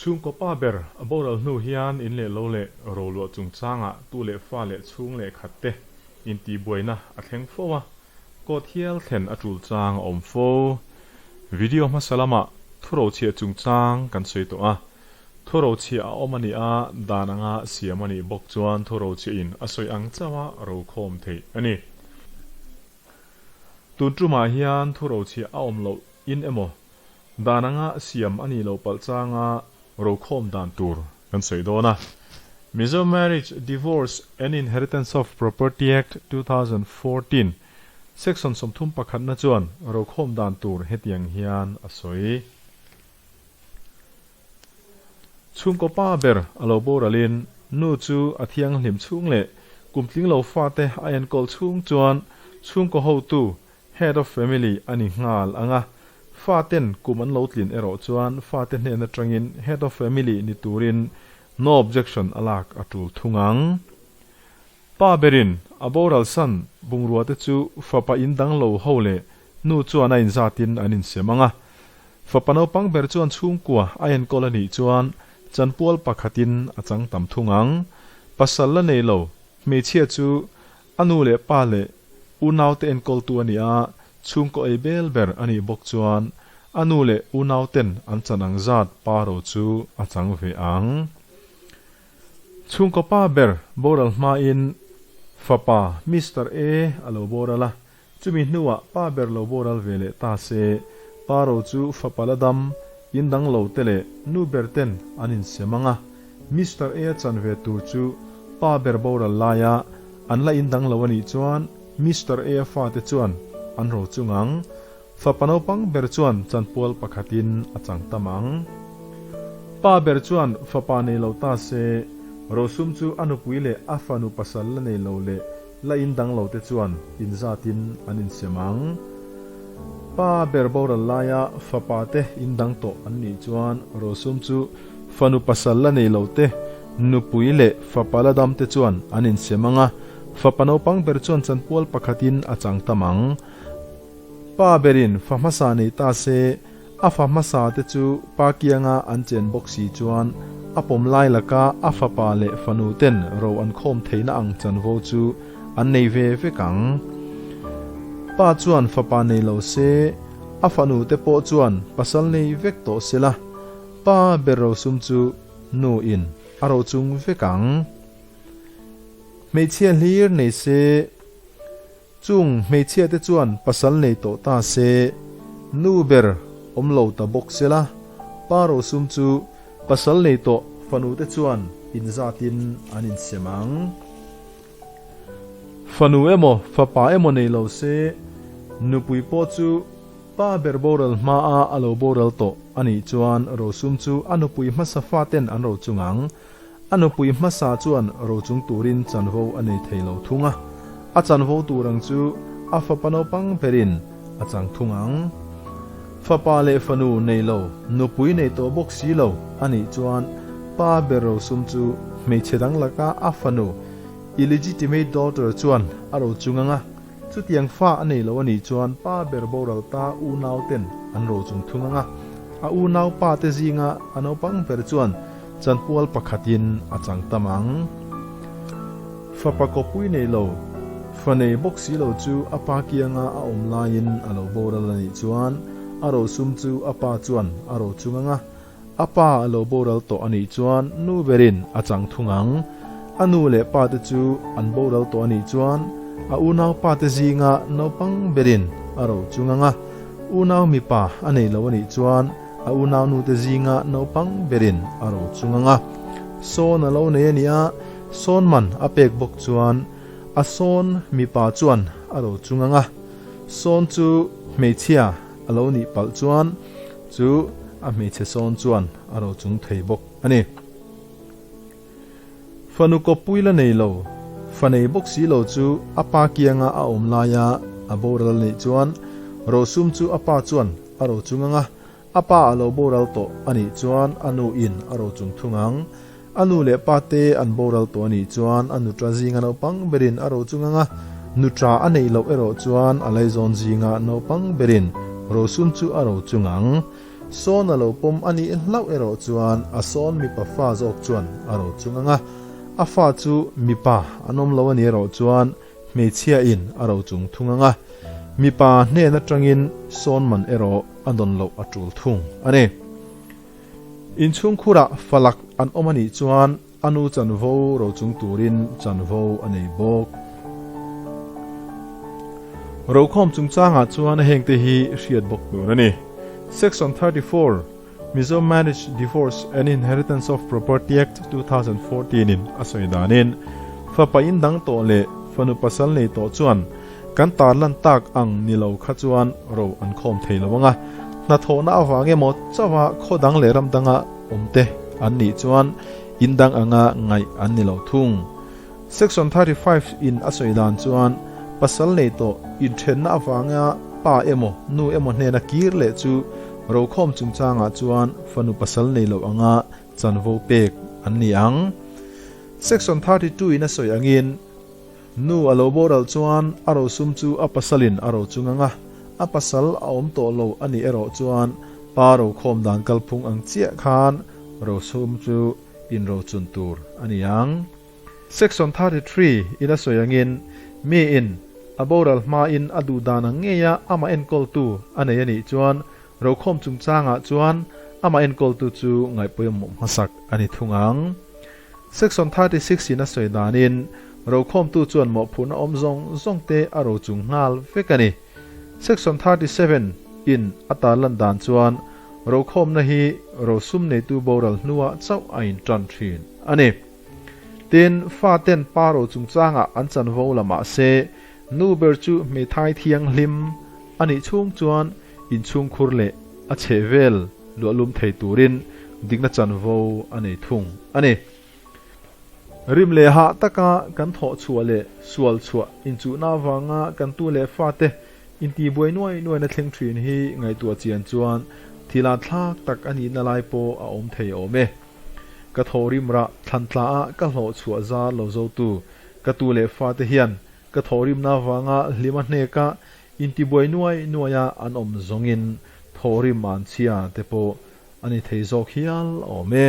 Chhungkaw pa ber a boral hnu hian in leh lo leh roluah chungchangah tu leh fa leh chhung leh khat te intihbuaina a thleng fo a, court hial thlen a tul chang a awm fo. Video hmasa lamah thurochhiah chungchang kan sawi tawh a, thurochhiah a awm a nih a, dan anga siam a nih bawk chuan thurochhiahin a sawi ang chauh a rokhawm theih a ni. Tun tumah hian thurochhiah a awm loh in emaw Dan anga siam a nih loh palh changa rokhawm dan tur kan sawi dawn a. Mizo Marriage, Divorce and Inheritance of Property Act, 2014, Section 30 pakhatna chuan rokhawm dan tur hetiang hian a sawi. Chhungkaw pa ber a lo boralin nu chu a thianghlim chhung leh kum tling lo fate a enkawl chhung chuan chhungkaw hotu Head of family a ni nghal ang a, faten kum an lo tlin erawh chuan fate hnen atangin head of family ni turin no objection a lak a tul thung ang. Pa berin a boral san bungrua te chu fapa in dang lo ho leh nu chuan a inzatin an insem ang a, fapa naupang ber chuan chhungkua a enkawl a nih chuan chanpual pakhatin a chang tam thung ang. Pasal la nei lo hmeichhia chu A nu leh pa leh unaute enkawltu a ni a, chhungkaw ei bel ber a nih bawk chuan a nu leh unauten an chan ang zat pa ro chu a chang ve ang. Chhungkaw pa ber boral hmain fapa Mister A a lo boral a, chumi hnuah pa ber lo boral ve leh ta se, pa ro chu fapa la dam, in dang lo te leh nu ber ten an insem ang a, Mister A a chan ve tur chu pa ber boral laia an la indang lo a nih chuan Mister A a fate chuan an ro chung ang. Fapa naupang ber chuan chanpual pakhatin a chang tam ang. Pa ber chuan fapa nei lo ta se, rosum chu a nupui leh a fanu pasal la nei lo leh la indang lo te chuan inzatin an insem ang. Pa ber boral laia fapa te indang tawh an nih chuan rosum chu Fanu pasal la nei lo te, nupui leh fapa la dam te chuan an insem ang a, fapa naupang ber chuan chanpual pakhatin a chang tam ang. Pa berin fa hmasa nei ta se, a fa hmasa te chu pa kianga an chen bawk si chuan a pawm lai laka a fapa leh fanu ten ro an khawm theihna ang chanvo chu an nei ve vek ang. Pa chuan fapa nei lo se, a fanu te pawh chuan pasal nei vek tawh sela, Pa ber rosum chu nu in a ro chung vek ang. Hmeichhia hlir nei se, chung hmeichhia te chuan pasal nei tawh ta se, nu ber awm lo ta bawk se la, pa rosum chu pasal nei tawh fanu te chuan inzatin an insem ang. Fanu emaw fapa emaw nei lo se, nupui pawh chu Pa ber boral hmaa a lo boral tawh a nih chuan rosum chu a nupui hmasa faten an ro chung ang. A nupui hmasa chuan rochung turin chanvo a nei thei lo thung a, a chanvo tur ang chu a fapa naupang berin a chang thung ang. Fapa leh fanu nei lo, nupui nei tawh bawk si lo a nih chuan pa ber rosum chu hmeichhe dang laka a fanu, illegitimate daughter, chuan a rochung ang a. Chutiang fa a nei lo a nih chuan pa ber boral ta unau ten an ro chung thung ang a, a unau pa te zinga a naupang ber chuan chanpual pakhatin a chang tam ang. Fapa kawpui nei lo, fa nei bawk si lo chu a pa kianga a awm laiin a lo boral a nih chuan a rosum chu a pa chuan a ro chung ang a, A pa a lo boral tawh a nih chuan nu berin a chang thung ang. A nu leh pa te chu an boral tawh a nih chuan a unau pa te zinga naupang berin a ro chung ang a. Unau mipa a nei lo a nih chuan a unau nu te zinga naupang berin a ro chung ang a. Sawn a lo nei a nih a, sawn man a pek bawk chuan a sawn mipa chuan a ro chung ang a. Sawn chu hmeichhia a lo nih palh chuan Chu a hmeichhe sawn chuan a ro chung thei bawk a ni. Fanu kawppui la nei lo, fa nei bawk si lo chu a pa kianga a awm laia a boral neih chuan rosum chu a pa chuan a ro chung ang a, a pa a lo boral tawh a nih chuan a nu in a ro chung thung ang. A nu leh pa te an boral tawh a nih chuan a nuṭa zinga naupang berin a ro chung ang a, nuṭa a neih loh erawh chuan a laizawn zinga naupang berin rosum chu a ro chung ang. Sawn a lo pawm a nih hlauh erawh chuan a sawn mipa fa zawk chuan a ro chung ang a, a fa chu mipa an awm lo a nih erawh chuan hmeichhia in a ro chung thung ang a, mipa hnen atangin sawn man erawh a dawn loh a tul thung a ni. Inchhungkhurah falak an awm a nih chuan A nu chanvo ro chung turin chanvo a nei bawk. Rokhawm chungchangah chuan hengte hi hriat bawk tur a ni. Section 34, Mizo Marriage, Divorce and Inheritance of Property Act, 2014 in a sawi danin, fapa in dang tawh leh fanu pasal nei tawh chuan kan tarlan tak ang ni lo kha chuan ro an khawm thei lo ang a, hnathawhna avang emaw chauha khaw dang leh ram danga awmte an nih chuan in dang anga ngaih an ni lo thung. Section 35 in a sawi dan chuan pasal nei tawh inthenna avanga pa emaw nu emaw hnena kir leh chu rokhawm chungchangah chuan fanu pasal nei lo anga chanvo pek an ni ang. Section 32 in a sawi angin Nu a lo boral chuan a rosum chu a pasalin a ro chung ang a, a pasal a awm tawh lo a nih erawh chuan pa rokhawm dan kalphung ang chiah khan rosum chu inrochun tur a ni ang. Section 33 in a sawi angin miin a boral hmain a duh dan ang ngeia amah enkawltu a nei a nih chuan rokhawm chungchangah chuan amah enkawltu chu ngaihpawimawh hmasak a ni thung ang. Section 36 in a sawi danin, rokhawmtu chuan mawhphurhna awm zawng zawng te a ro chung nghal vek a ni. Section 37 in a tarlan dan chuan rokhawmna hi rosum neitu boral hnuah chauh a intan thin a ni. Tin, fa ten pa ro chungchangah an chanvo la mah se, nu ber chu hmeithai thianghlim a nih chhung chuan inchhungkhur leh a chhehvel luahlum thei turin dikna chanvo a nei thung a ni. Rim leh hah taka kan thawh chhuah leh sual chhuah inchuhna avanga kan tu leh fate intibuai nuai nuaina thleng thin hi ngaihtuah chian chuan thil ah thlak tak a nihna lai pawh a awm thei awm e. Ka thawh rim rah thlan tla ah ka hlawh chhuah zar lo zotu ka tu leh fate hian ka thawh rimna avanga hlima hneka Intibuai nuai nuaia an awm zawngin thawhrim an chhia te pawh a ni thei zawk hial awm e.